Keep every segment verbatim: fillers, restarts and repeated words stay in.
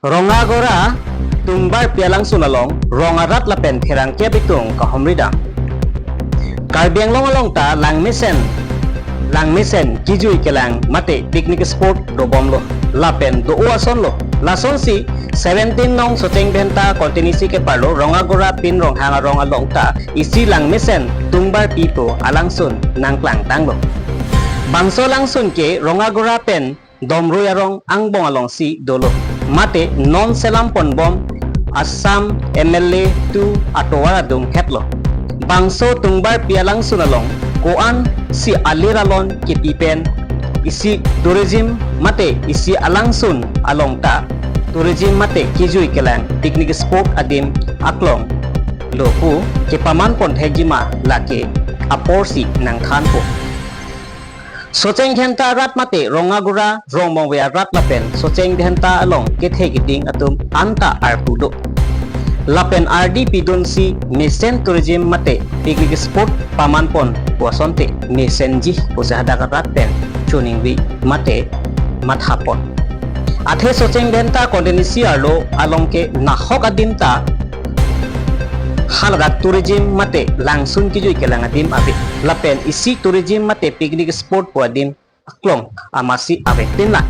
Rongagora Tungbarpi alangsun along rong arat lapen pherangke abitung kahumridam. Karbi Anglong along ta langmesen, langmesen kijui kelang mate picnic spot dobomlo lapen do-o asonlo. Lasonsi seventeen nong Socheng Dhenta constituency keparlo Rongagora Pin Ronghang arong along ta isi langmesen Tungbarpi pu alangsun nangklangtanglo. Bangso alangsun ke Rongagora pen Domrui arong angbong alongsi dolo. Mate non selam ponbom Assam M L A two atovar adung hetlo. Bangso Tungbarpi alangsun along ko-an si alir alon kipi pen isi tourism mate isi alangsun along ta tourism mate kijui kelang picnic spot adim aklong lo pu kepaman pon thekji ma lake aporsi nangthanpo. Socheng Dhenta arat mate Rongagora Rongmongve arat lapen Socheng Dhenta along kethe keding atum anta arpu do. Lapen ardi pidunsi mesen tourism mate picnic spot paman pon pu asonte mesenji pusi hadak arat pen choningri mate mathapon. Athe Socheng Dhenta constituency arlo along ke nahok adim ta haladak tourism mate langsun kijui kelang adim ave. Lapen isi tourism mate picnic spot pu adim aklong amatsi ave pinlang.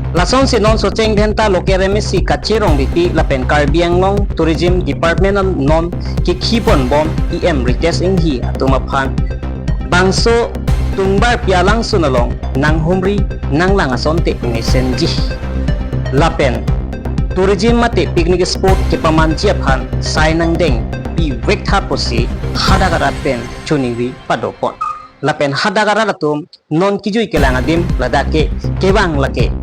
Lasonsi non Socheng Dhenta local M A C Kache Rongpipi lapen Karbi Anglong Tourism Department non kikhi ponbom E M Ritesh Enghi atum aphan bangso Tungbarpi alangsun along nanghumri nanglang asonte mesenji. Lapen tourism mate picnic spot kepamanji aphan sai nangdeng pivek tha pusi hadak arat pen choningri padopon. Lapen hadak arat atum non kijui kelang adim ladak ke kevang lake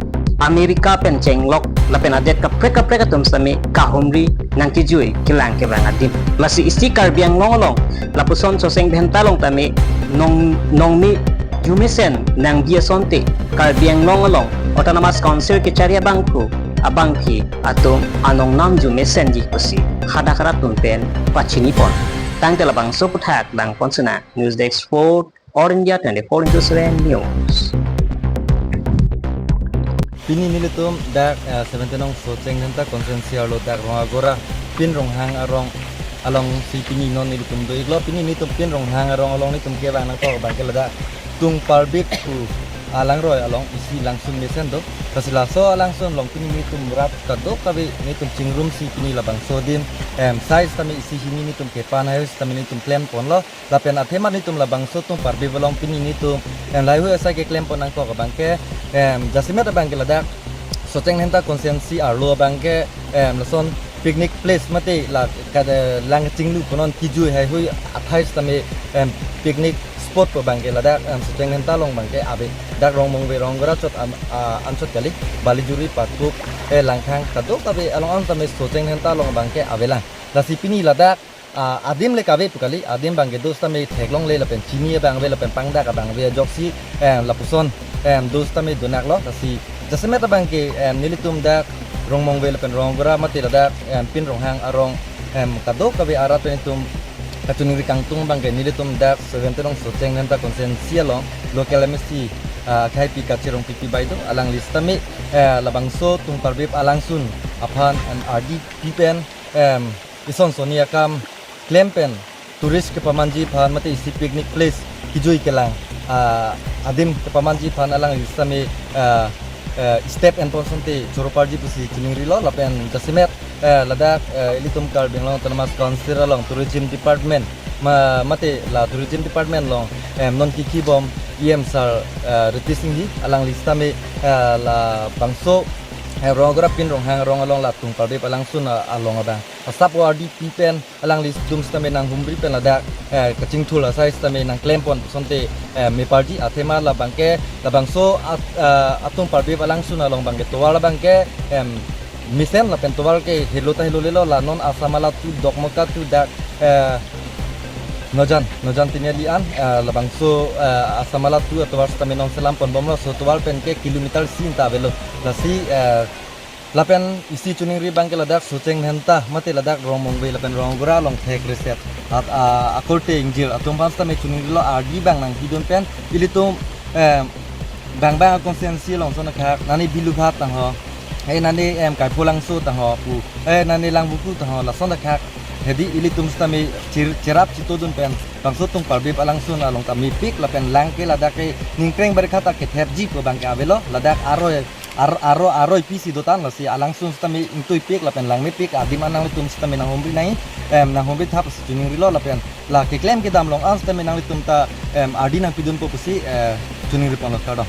America pen chenglok lapen adet kaprek kaprek atum sitame kahumri nangkijui kelang kevang adim. Lasi isi Karbi Anglong along lapuson Socheng Dhenta along tame nong nongni jumesen nangbi asonte Karbi Anglong along Autonomous Council kechari abangphu abangpi atum anong nam jumesenji pusi hadak arat atum pen pachinipon. Tangte labangso aputhak langpon sina. News Desk Report, All India twenty-four into seven News. Pini nelitum dak, eh, seventeen nong Socheng Dhenta constituency arlo dak Rongagora Pin Ronghang arong alongsi pini non nelitum do-iklo. Pini nelitum Pin Ronghang arong along nelitum kevang nangkok abangke ladak Tungparbi pu alangroi along isi langsun mesen do. Lasi laso alangsun along pini nelitum rat kadokave nelitum chingrumsi pini labangso adim, em, sai sitame isi hini nelitum kepan hai sitame nelitum klemponlo. Lapen athema nelitum labangso Tungparbi along pini nelitum, em, lahaihui asai keklempon nangkok abangke, em, jasemet abangke ladak Socheng Dhenta constituency arlo abangke, em, lason picnic place mate la kada lang chinglu punon kijui haihui athai sitame, em, picnic spot pu abangke ladak, em, Socheng Dhenta along abangke ave. Dak Rongmongve Rongagora chot am, a, anchot kali, Balijuri, Pakuk, eh, Langkhang kadokave along an sitame Socheng Dhenta along abangke avelang. Lasi pini ladak, ah, adim le kave pu kali, adim abangke do sitame theklongle lapen chini abang ave lapen pangdak abang ave ajoksi, em, lapuson, em, do sitame donaklo. Lasi jasemet abangke, em, nelitum dak Rongmongve lapen Rongagora mate ladak, em, Pin Ronghang arong, em, kadokave arat pen itum kachiningri kangtung abangke nelitum dak seventeen nong Socheng Dhenta constituency along local M A C, ah, akhaipi Kache Rongpipi bai do, alangli sitame, eh, labangso Tungparbi alangsun aphan, em, ardi pi pen, em, ison sonni akam klem pen tourist kepamanji aphan mate isi picnic place kijui kelang, ah, adim kepamanji aphan alangli sitame, ah, eh, step enpon asonte choro parji pusi chiningrilo lapen jasemet, eh, ladak, eh, ilitum Karbi Anglong Autonomous Council along tourism department ma, mate la tourism department along, em, non kikhibom E M sir, eh, Ritesh Enghi alangli sitame, eh, labangso, eh, Rongagora Pin Ronghang arong along la Tungparbi alangsun, eh, along abang asap ardi pi pen alangli atum sitame nanghumri pen ladak, eh, kachingthur asai sitame nangklempon asonte, eh, meparji athema labangke labangso at, eh, Tungparbi alangsun along abangke tovar abangke, em, mesen lapen tovar ke helo ta helolelo la non Assam along tu Dokmoka tu dak, eh, Nojan, Nojan Tiniali an, eh, labangso, eh, Assam along tu atovar sitame non selam ponbomlo, laso tovar pen ke kilometer isi ta avelo. Lasi, eh, lapen isi chiningri abangke ladak Socheng Dhenta mate ladak Rongmongve lapen Rongagora along thek reset at, ah, akorte ingjir atum aphan sitame chiningrilo ardi abang nangpidun pen ilitum, eh, bang bang constituency along ason akhak nani bilu phat tangho eh, nani em Kaipholangso tangho pu, eh, nani Langvoku tangho lason akhak hedi ilitum sitame chir-, cherap chitodun pen bangso Tungparbep alangsun along ta mepik lapen lang ke ladak ke Ningkreng Barekha ta ketherji pu abang ke avelo, ladak aroi ar-, aro aroi pisi dotan, lasi alangsun sitame ingtuipik lapen langmepik adim an nanglitum sitame nanghumri nangji, em, nanghumri thap pusi chiningrilo lapen la keklem kedam along an sitame nanglitum ta, em, ardi nangpidunpo pusi, eh, chiningri ponlo, kardom.